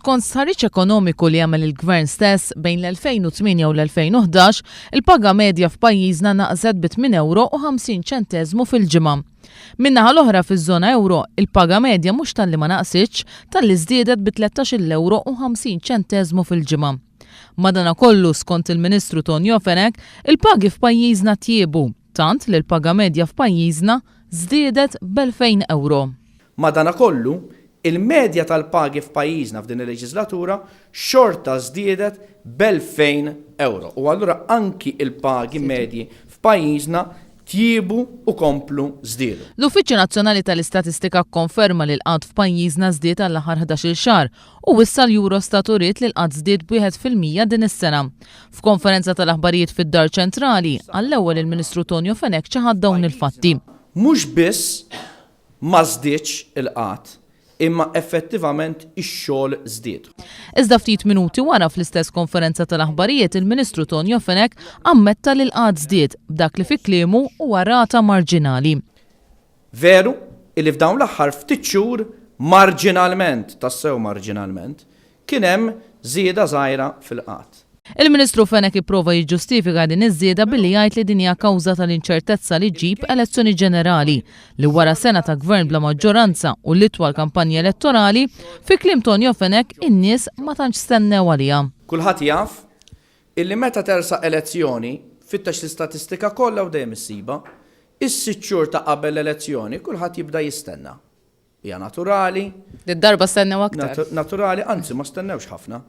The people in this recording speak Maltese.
Skont stħarriġ ekonomiku li għamel il-Gvern stess, bejn l-2008 u l-2011, il-paga medja f'pajjiżna naqset bi tmien ewro u 50 ċenteżmu fil-ġimgħa. Min-naħa l-oħra fiż-żona ewro, il-paga medja mhux talli ma naqsitx, talli żdiedet bi tlettax-il ewro u 50 ċenteżmu fil-ġimgħa. Madanakollu, skont il-Ministru Tonio Fenech, il-pagi f'pajjiżna tjiebu, tant li l-paga medja f'pajjiżna żdiedet b'elfejn ewro. Madanakollu, il-medja tal-pagi f'pajjiżna f'din il-leġiżlatura xorta żdiedet b'elfejn ewro u allura anki l-pagi medji f'pajjiżna tjiebu u komplu żdiedu. L-Uffiċċju Nazzjonali tal-Istatistika kkonferma li l-qgħad f'pajjiżna żdied għall-aħħar ħdax-il xahar u issa l-Eurostat uriet li l-qgħad żdied b'wieħed fil-mija din is-sena. F'konferenza tal-aħbarijiet fid-Dar Ċentrali, għall-ewwel il-Ministru Tonio Fenech ċaħad dawn il-fatti. Mhux biss ma żdiedx il-qgħad, imma effettivament ix-xogħol żdied. Iżda ftit minuti wara fl-istess konferenza tal-aħbarijiet il-Ministru Tonio Fenech ammetta li l-qgħad żdied b'dak li fi kliemu huwa rata marġinali. Veru illi f'dawn l-aħħar ftit xhur marġinalment, tassew marġinalment, kien hemm żieda żgħira fil-qgħad. Il-Ministru Fenech ipprova jiġġustifika din iż-żieda billi jgħid li din hija kawża tal-inċertezza li ġġib elezzjoni ġenerali li wara sena ta' gvern bla maġġoranza u l-itwal kampanja elettorali, fi kliem Tonio Fenech in-nies ma tantx stennew għaliha. Kulħadd jaf illi meta tersaq elezzjoni, fittex l-istatistika kollha u dejjem issibha, is-sitt xhur ta' qabel l-elezzjoni kulħadd jibda jistenna. Hija naturali. Did-darba stennew aktar. Naturali, anzi ma stennewx ħafna.